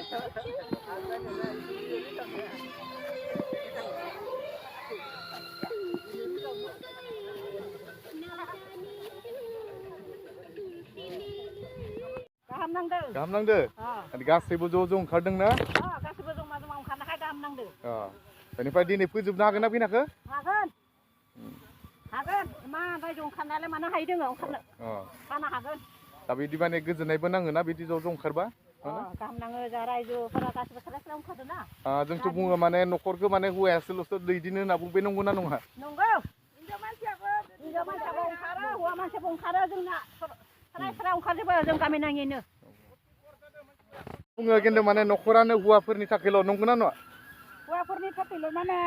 गाहाम नांदो गासैबो ज' ओंखारदों ना गासैबो जमा जमा ओंखारनायखाय गाहाम नांदो बेनिफ्राय दिनै फोजोबनो हागोन ना फैनाखो हागोन मा रायजो ओंखारनायालाय मानो हायो दोङो ओंखारनो हानो हागोन दा बिदि माने गोजोननायबो नाङोना बिदि ज' ओंखारबा गाहाम नाङो जा रायजोफोरा गासैबो खायसे ओंखारदों ना जोंथ' बुङो माने न'खरखौ माने हौवायासोल'सो दैदिनो होनना बुंबाय नंगौना नङा नंगौ हिनजाव मानसियाबो ओंखारो हौवा मानसियाबो ओंखारो जोंना सारा ओंखारजोबो जों गामि नाङैनो बुङो खिन्थु माने न'खरानो हौवाफोरनि थाखायल' नंगौना नङा हौवाफोरनि थाखायल' माने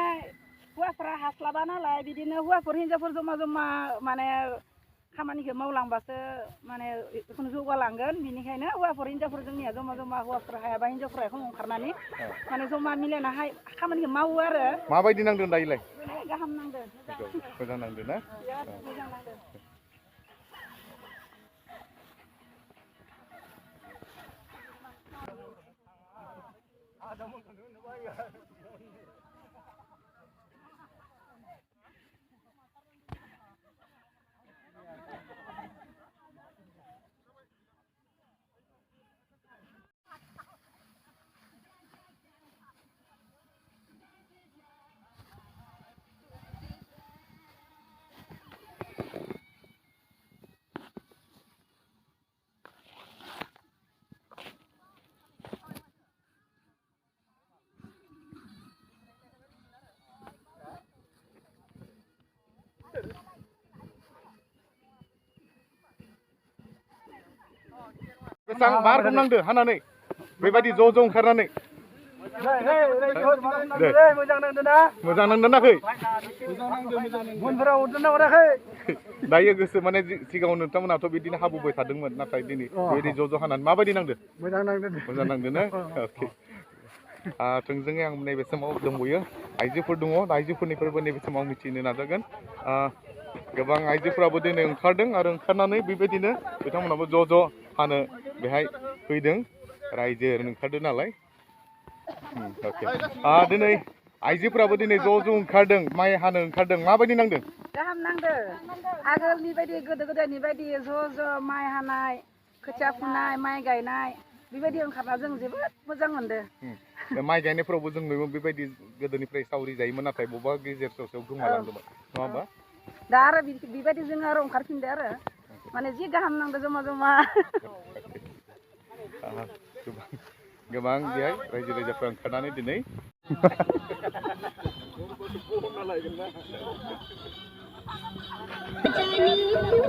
हौवाफोरा हास्लाबा नालाय बिदिनो हौवाफोर हिनजावफोर जमा जमा माने खामानिखौ मावलांबासो माने बेखौनो जौगालांगोन बेनिखायनो हौवाफोर हिनजावफोर जोंनिया जमा जमा हौवाफोर हायाबा हिनजावफोरा एखौ ओंखारनानै माने जमा मिलायना खामानिखौ मावो आरो माबायदि नांदों दायोलाय गाहाम नांदों मोजां नांदों ना मोजां नांदों बेसेबां मा रोखोम नांदो हानानै बेबायदि ज' ओंखारनानै मोजां नांदोंनाखै दायो गोसो माने सिगाङाव नोंथांमोनाथ' बिदिनो हाबोबाय थादोंमोन नाथाय दिनै बेबायदि ज' हानानै माबायदि नांदो मोजां नांदो ना थोंजोङै आं नैबे समाव दंबोयो आइजोफोर दङ आइजोफोरनिफ्रायबो नैबे समाव मिथिनो नाजागोन गोबां आइजोफोराबो दिनै ओंखारदों आरो ओंखारनानै बेबायदिनो बिथांमोनाबो ज' हानो बेहाय फैदों रायजो ओंखारदों नालाय दिनै आइजोफोराबो दिनै ज' ओंखारदों माइ हानो ओंखारदों माबायदि नांदों गाहाम नांदो आगोलनि बायदि गोदो गोदायनि बायदि ज' माइ हानाय खोथिया फुनाय माइ गायनाय बेबायदि ओंखारना जों जोबोद मोजां मोनदों माइ गायनायफोरावबो जों नुयो बेबायदि गोदोनिफ्राय सावरि जायोमोन नाथाय बबेबा गेजेर ससेयाव गोमालांदोंमोन नङा होमबा दा आरो बेबायदि जों आरो ओंखारफिनदो आरो माने जि गाहाम नांदो जमा गोबां बेहाय रायजो राजाफ्रा ओंखारनानै दिनै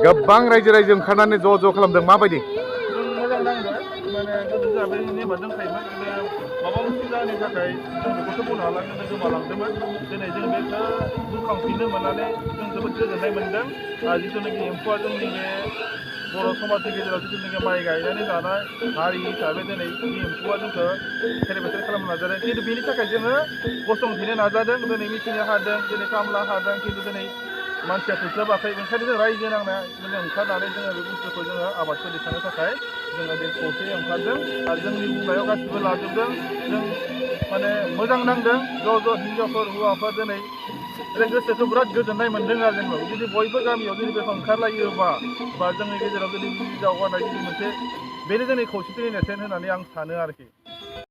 गोबां रायजो ओंखारनानै ज' खालामदों माबायदि मोजां नांदो माने गोदो जाबाय नेमा दंखायोमोन माबा मोनसे जाहोननि थाखाय जों बेखौथ' बुंनो हाला गोदो गोमालांदोंमोन दिनै जों बेखौ बुरखांफिननो मोननानै जों जोबोद गोजोननाय मोनदों जिथुनाखि एम्फौआ जोंनि बे बर' समाजनि गेजेराव जिथुनाखि माइ गायनानै जानाय हारि हिसाबै दिनै बे एम्फौआ जोंखौ खेराइ खालामनो नाजादों खिन्थु बेनि थाखाय जोङो गसंफिननो नाजादों दिनै मिथिनो हादों दिनै खामला हादों खिन्थु दिनै मानसिया थोस्लाबाखै ओंखायनो जों रायजो नांना ओंखारनानै जोङो बे बुस्थुखौ जोङो आबादखौ दैखांनो थाखाय जोङो बे खौसेयै ओंखारदों आरो जोंनि बुंनायाव गासिबो लाजोबदों जों माने मोजां नांदों ज' हिनजावफोर हौवाफोर दिनै गोसोखौ बिराद गोजोननाय मोनदों आरो जोङो जुदि बयबो गामियाव जुदि बेखौ ओंखारलायोबा बा जोंनि गेजेराव जुदि दावगानाय जुदि मोनसे बेनो जोंनि खौसेथिनि नेरसोन होननानै आं सानो आरोखि